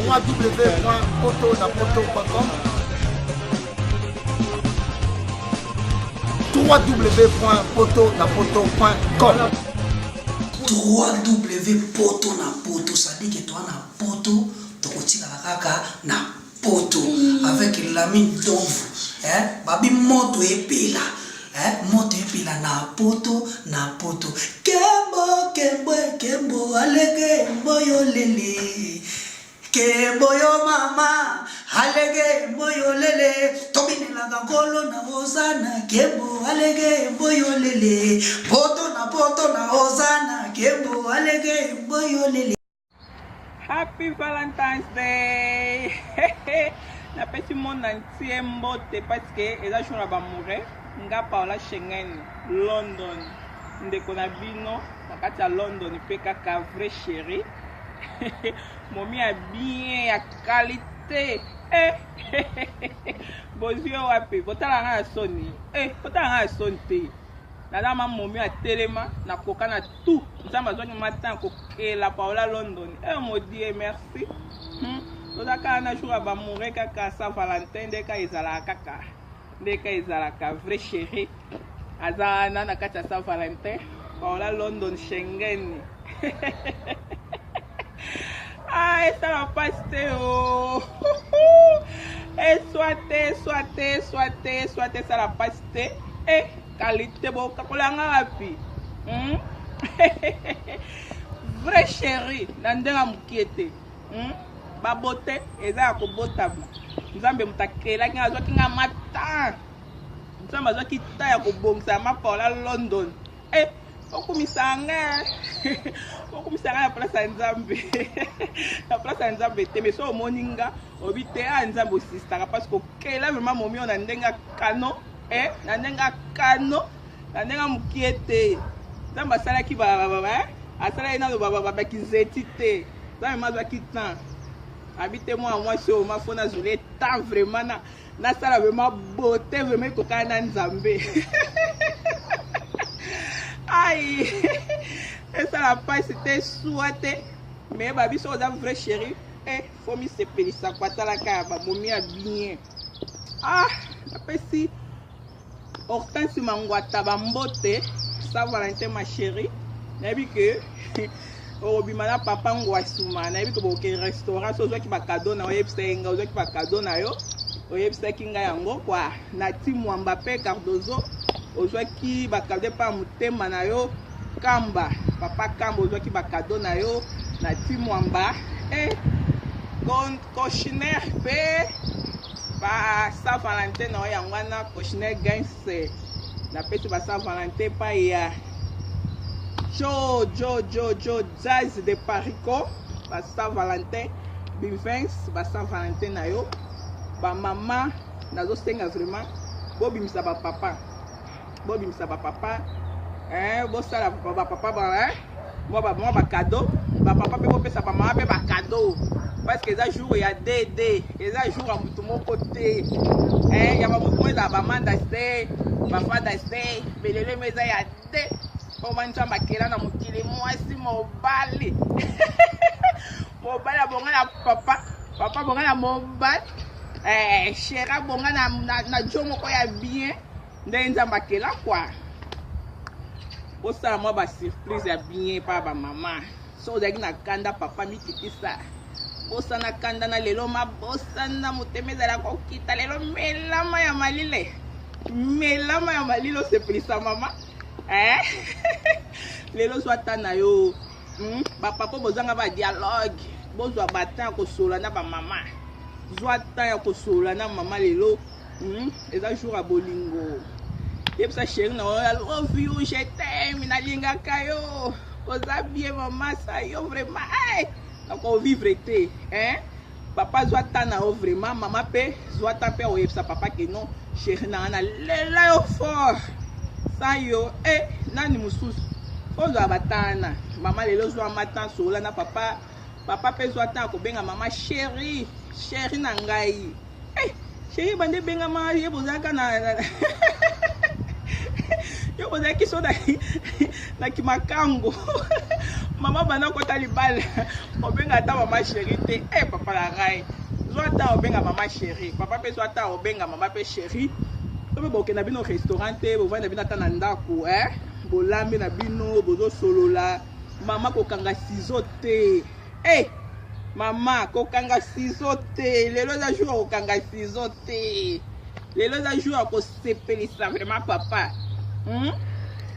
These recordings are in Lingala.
www.potonapoto.com www.potonapoto.com 3W poto na poto, c'est-à-dire que toi na poto tokotikala kaka na poto avec Lamine Donvu, hein, babi moto epela, hein, moto epela na poto na poto. Kembo kembo kembo alege mboyo lele. Kembo yo mama alege mboyo lele tobinelaka nkolo na hozana kembo alege mboyo lele poto na poto na hozana kembo alege mboyo lele. Happy Valentine's Day! Napesi monde entier mbote parce que eza jour na bamoure nga Paola Schengen London ndeko na bino na kati ya London mpe kaka vrai chérie momi ya bien ya qualité eh. Bozwi yo wapi? Botala nga ya soni eh, botala nga ya soni te. Naza ma momi atelema nakoka na tout. Nzambe azwaki ma temps kokela Paola London. Eh mon Dieu, merci. Toza kaka na jour ya bamoure kaka Saint Valentin nde kaka ezalaka kaka. Nde kaka ezalaka vrai chérie. Aza wana na kati ya Saint Valentin. Paola London Schengen. Ah, esala mpasi te o. Eswa te, eswa te, eswa te, eswa te, esala mpasi te. Eh, qualité bokakola nga wapi? Vrai chérie, na ndenge ya mokie te. Babote eza ya kobotama. Nzambe moto akelaki nga, azwaki nga mata. Nzambe azwaki ta ya kobongisa ma Paola London. Eh, okumisa nga. Okumisa nga na place ya Nzambe. Na place ya Nzambe te, mais so omoni nga, obi te ah Nzambe osistaka parce que okela vraiment momi na ndenge ya kano, eh, na ndenge ya kano, na ndenge ya mokie te. Nzambe asalaki ba ba ba, asalaki nano ba ba ba kizeti te. Nzambe mazwaki temps. Abi te mwana mwasi oyo mafo nazwele temps vraiment na nasala vraiment beauté vraiment ekokana na Nzambe. Ai, esala mpasi te, suwa te, mais babiso oza vrai chérie, eh, faut misepelisa kwa talaka ya bamomi ya bien. Ah, napesi Hortense Mangwata bambote, Saint Valentin ma chérie. Nayebi ke okobima na papa Ngwasuma, nayebi ke boke restaurant, so ozwaki ba cadeau na oyebisa ye nga, ozwaki ba cadeau na yo, oyebisaki nga yango kwa. Na ti Mwamba pe Cardozo, ozwaki ba cadeau pa motema na yo, Kamba, papa Kamba ozwaki ba cadeau na yo, na ti Mwamba, eh, Koshner pe ba Saint Valentin na yango wana Koshner Gains napesi ba Saint Valentin epai ya Jo Jo Jo Jo Jazz de Parico ba Saint Valentin Bivens ba Saint Valentin na yo ba mama nazosenga vraiment bobimisa ba papa bobimisa ba papa eh, bosala ba papa ba eh, mwa ba mwa ba cadeau ba papa pe bopesa ba mama pe ba cadeau parce que eza jour ya DD eza jour ya mutu moko te eh, ya ba mutu moko ezala ba Mother's Day ba Father's Day belele mo eza ya D po ba Nzambe akela na mokili mwasi mobali mobali abonga na papa papa abonga na mobali eh, chéri abonga na, na, na jo moko ya bien ndenge Nzambe akela kwa bosala mwa ba surprise ya bien pa ba mama so ozalaki na kanda papa mikitisa bosana kanda na lelo mabosana motema ezala kokita lelo melama ya malile melama ya malile osepelisa mama eh? Lelo zwa ta na yo bapapa bozanga ba dialogue bozwa ba temps ya kosolola na bamama zwa temps ya kosolola na mama lelo eza jour ya bolingo yebisa chéri na yo I love you je t'aime nalingaka yo oza bien mama sa yo vraiment hey, nakovivre te hein? Papa zwa temps na yo vraiment mama pe zwa temps pe oyebisa papa ke non chéri na nga nalela yo fort sa yo eh, nani mosusu ozwa batana mama lelo zwa ma temps solola na papa papa pe zwa temps kobenga mama chéri chéri na ngai eh, chéri bande ebengama ye bozalaka na, na yo bozalaki so na, na kimakango. Mama banda okota libala obenga ata mama chérie te. Eh papa na ngai, zwa ata obenga mama chérie, papa mpe zwa ata obenga mama mpe chérie. To mpe bokenda bino restaurant te, bovandi na bino ata na ndako, eh bolambi na bino, bozosolola. Mama kokanga ciseau te. Eh mama kokanga ciseau te, lelo eza jour ya kokanga ciseau te. Lelo eza jour ya kosepelisa vraiment papa.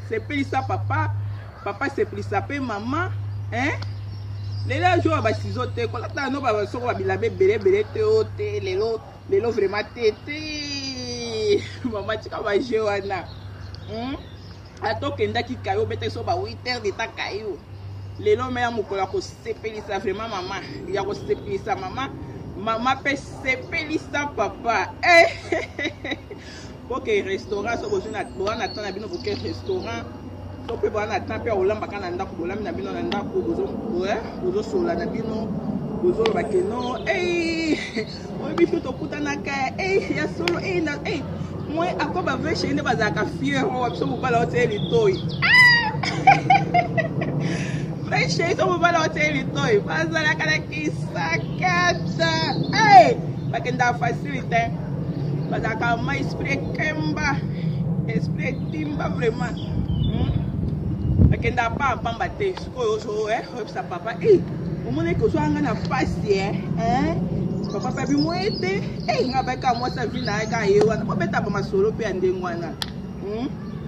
Sepelisa papa, papa sepelisa pe mama, hein? Lelo eza jour ya ba ciseau te, kolata no ba soko ba bilamba ebele ebele te o te, lelo lelo vraiment te te. Mama tika ba jeu wana. Ata okendaki kayo, obetaki so ba 8 heures de temps kayo. Lelo me ya mokolo ya kosepelisa vraiment mama, ya kosepelisa mama, mama pe sepelisa papa. Eh! Boke restaurant, so bozwi na boa na temps na bino boke restaurant. So pe boa na temps pe olambaka na ndako, bolambi na bino na ndako, bozo bozosolola na bino, bozoloba ke non, eh, oyebi biso tokutanaka, eh, ya solo, eh, na, eh, moi ako ba vrai chérie nde bazalaka fier oyo biso mobala otie litoi. Vrai chérie so mobala otie litoi, bazalaka na kisakata. Eh, bakendaka facile te. Bazalaka ma esprit kemba, esprit timba vraiment. Bakendaka pa pamba te. Sikoyo ozo, eh, oyebisa papa, eh, omoni ke ozwaka nga na pasi, eh, eh? Papa mpe abi moye te, eh, nga bayaka mwasi ya vie na ye kaka ye wana. Bobeta ba masolo mpe ya ndenge wana.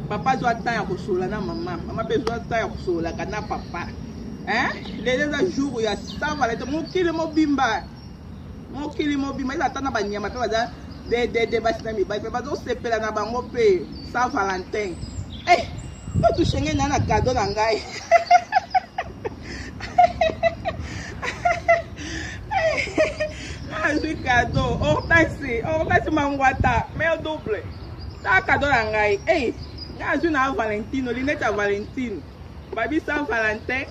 Papa azwa temps ya kosolola na mama, mama mpe azwa temps ya kosololaka na papa. Hein? Lelo eza jour ya Saint Valentin, mokili mobimba. Mokili mobimba eza ata na banyama mpe baza DDD basi na mibali mpe bazosepela na bango mpe Saint Valentin. Eh, oyo tushenge na na cadeau na ngai. Nazwi cadeau, Hortense, Hortense Mangwata, mère double. Ta cadeau na ngai. Eh, nazwi na Valentino, lunette ya Valentino. Babi Saint Valentin,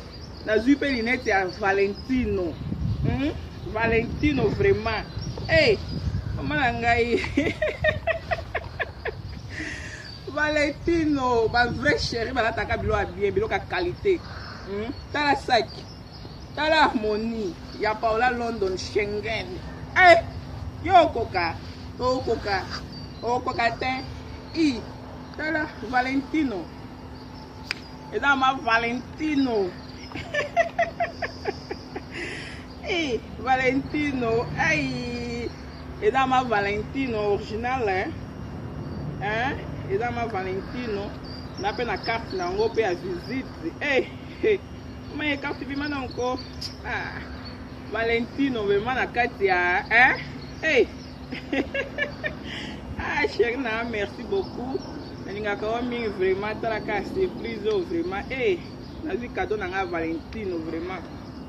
nazwi pe lunette ya Valentino. Valentino vraiment. Eh, mama na ngai. Valentino, ba vrai chérie balataka biloko ya bien, biloko ya qualité. Tala sac. Tala harmonie ya Paola London Schengen. Eh, yo okoka, okoka, okoka te. I, tala Valentino. Eza ma Valentino. Eh, Valentino, ai. Eza ma Valentino original, hein? Hein? Eza ma Valentino. Na pe na carte na ngo pe ya visite. Eh, eh. Mais carte bima na ngo. Ah. Valentino vraiment na kati ya, hein? Eh. Ah chérie na merci beaucoup. Nalingaka yo mingi vraiment, tala ka surprise oyo vraiment. Eh, nazwi cadeau na nga Valentino vraiment.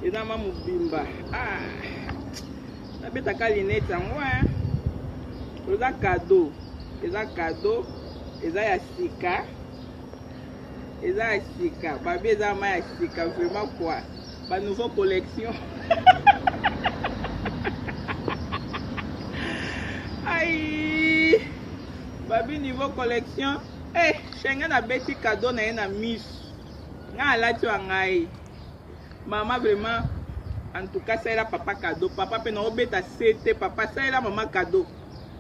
Eza ma mobimba. Ah. Nabetaka lunette yango, hein. Eza cadeau. Eza cadeau. Eza ya sika. Eza ya sika. Babi eza ma ya sika vraiment quoi. Ba nouveau collection. Aïe. Babi niveau collection. Eh, Schengen abeti cadeau na ye na misu. Nga alati wa ngai. Mama vraiment, en tout cas salela papa cadeau. Papa pe na obeta sete, papa salela mama cadeau.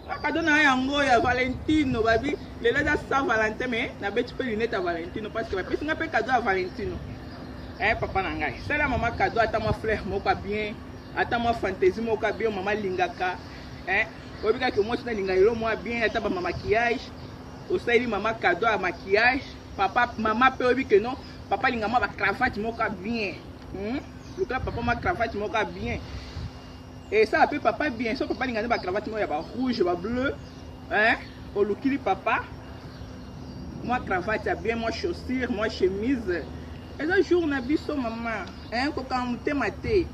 Nga cadeau na yango ya Valentino babi lelo eza Saint Valentin mais na beti pe lunette ya Valentino parce que bapesi nga pe cadeau ya Valentino. Eh papa na ngai, salela mama cadeau ata mwa fleur moko bien, ata mwa fantaisie moko bien mama lingaka. Eh, oyebi kaka mwasi na linga elo mwa bien ata ba maquillage. Osaleli mama cadeau ya maquillage, papa mama pe oyebi que non papa linga mwa ba cravate moko bien. Luka papa mwa cravate moko bien. Et ça pe papa bien, so papa linga ba cravate moko ya ba rouge, ba bleu, hein? Olukili papa mwa cravate ya bien, mwa chaussure, mwa chemise. Eza jour na biso mama, hein? Kokanga motema te.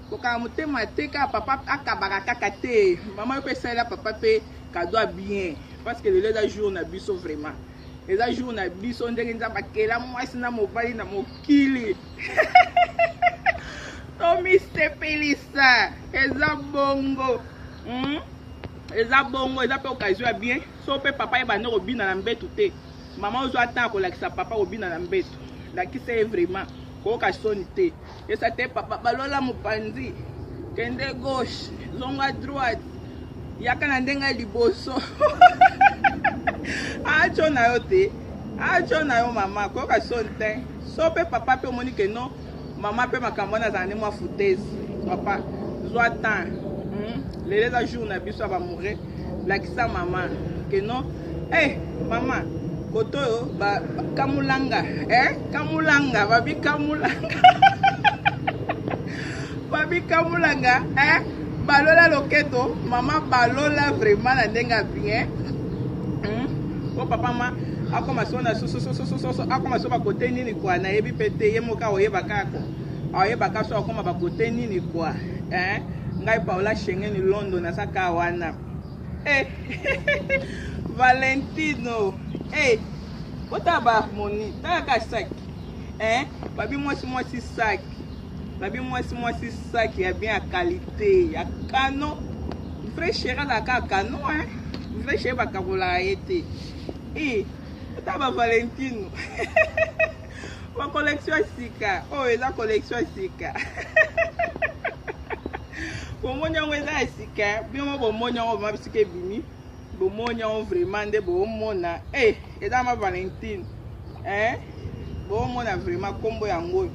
Kokanga motema te kaka papa akabaka kaka te. Mama yo pe salela papa pe cadeau ya bien parce que lelo eza jour na biso vraiment. Eza jour na biso ndenge Nzambe akela mwasi na mobali na mokili. Tomisepelisa eza bongo. Eza bongo, eza pe occasion ya bien. So pe papa ye bande kobina na mbetu te. Mama ozwa temps kolakisa papa kobina na mbetu. Lakisa ye vraiment. Koyoka soni te. Esa te papa balola mopanzi. Kende gauche, zonga droite. Yaka na ndenge ya liboso. Acho na yo te. Acho na yo mama, koyoka soni te. So pe papa pe omoni ke non mama pe makambo wana azala nde mwa foutaise. Papa, zwa temps. Lelo eza jour na biso ya ba amoureux. Lakisa mama ke non eh mama koto oyo ba, ba kamulanga eh kamulanga babi kamulanga babi kamulanga eh balola loketo mama balola vraiment na ndenge ya bien Po papa ma akoma so na sosososososo akoma so bakote nini kua nayebi mpe te ye moko akoyeba kaka ko akoyeba kaka so akoma bakote nini kua eh ngai Paola Shengeni Londo naza kaka wana eh Valentino eh botala ba harmonie tala kaka sac eh babi mwasi mwasi sac babi mwasi mwasi sac ya bien ya qualité ya canon vrai chéri azalaka kaka canon hein vrai chéri bakabolaka ye te e ata ba valentino ba collection ya sika oyo eza collection ya sika bomoni yango eza ya sika bino mo bomoni yango vraimen bisika ebimi bomoni yango vraiment nde bomona e eh, eza ma valentine eh? bomona vraiment nkombo yango oyo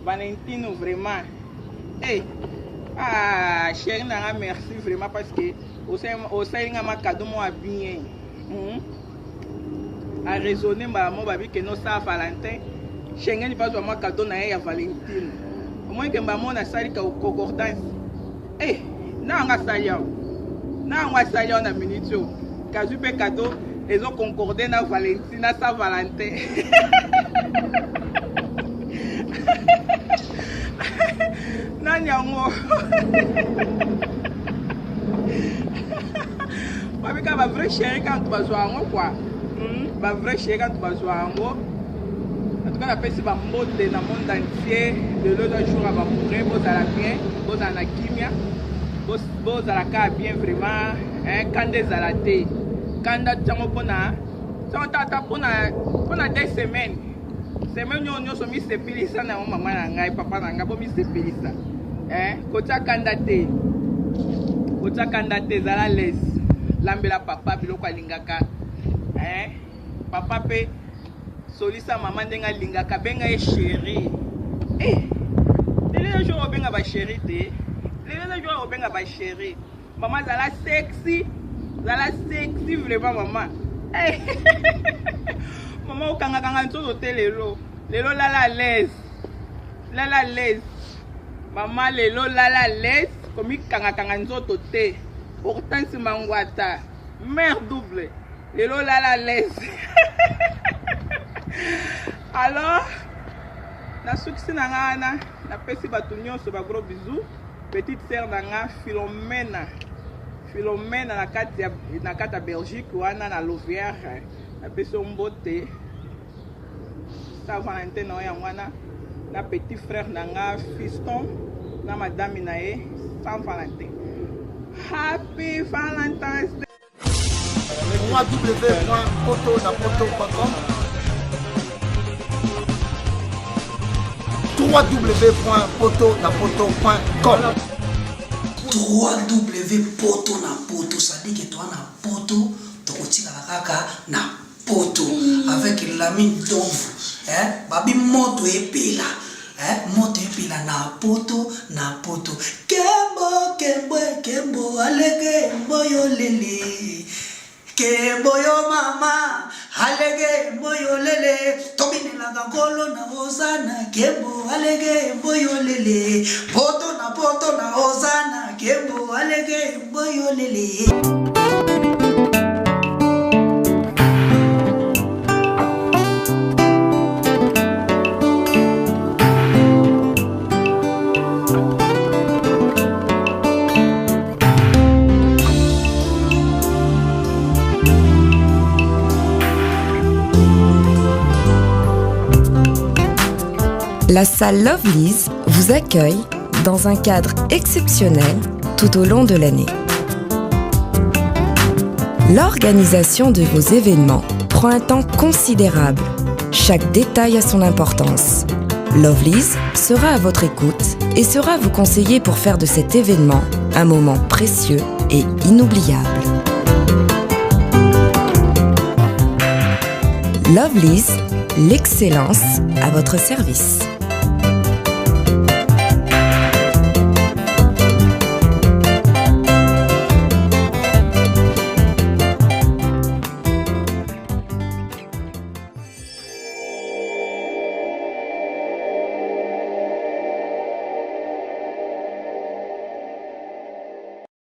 valentino vraiment eh. ah, chéri na nga merci vraiment parce que osali nga ma cadeau moko ya bien A raisonner mbala moko babi ke no sa Valentin Schengen bazwa mwa cadeau na ye ya Valentine omoni ke mbala moko nasali ka concordance eh na yango asali yango na yango asali yango na minute oyo kazwi mpe cadeau ezo concorde na Valentine na sa Valentin nani yango babika ba vrai chéri quand bazwa yango quoi ba vrai chéri quand bazwa yango en tout cas napesi bambote na monde entier lelo eza jour ya bamoure bozala bien bozala na kimia bozala kaka bien vraiment kanda ezala te kanda tiango mpona tiango tata mpona deux semaines semaine oyo nyonso misepelisa na yango mama na ngai papa na ngai bomisepelisa eh, kotia kanda te kotia kanda te zala lese lambela papa biloko alingaka eh, papa mpe solisa mama ndenge alingaka benga ye chéri eh, lelo eza jour obenga bachéri te lelo eza jour obenga bachéri Maman zala sexy, zala sexy vraiment maman. Hey. Maman okanga kanga nzoto te lelo. Lelo lala à l'aise. Lala à l'aise. Maman lelo lala à l'aise, komi kanga kanga nzoto te. Hortense Mangwata, mère double. Lelo lala à l'aise. Alors, nasukisi na nga wana napesi bato nyonso ba gros bisous Petite sœur na nga Philomena Philomena na kati ya na kati ya Belgique wana na Louvière napesi yo mbote sa Valentin na yo yango wana na petit frère na nga Fiston na madame na ye Saint Valentin Happy Valentine's Day www.potonapoto.com www.potonapoto.com 3W poto na poto c'est-à-dire que toa na poto tokotikala kaka na poto avec Lamine Donvu eh, babi moto epela eh, moto epela na poto na poto kembo kembo kembo alege mboyo lele kembo yo mama alege mboyo lele tobinelaka nkolo na hozana kembo alege mboyo lele poto na poto na hozana kembo alege mboyo lele. La salle Lovely's vous accueille dans un cadre exceptionnel tout au long de l'année. L'organisation de vos événements prend un temps considérable. Chaque détail a son importance. Lovely's sera à votre écoute et sera vous conseiller pour faire de cet événement un moment précieux et inoubliable. Lovely's, l'excellence à votre service.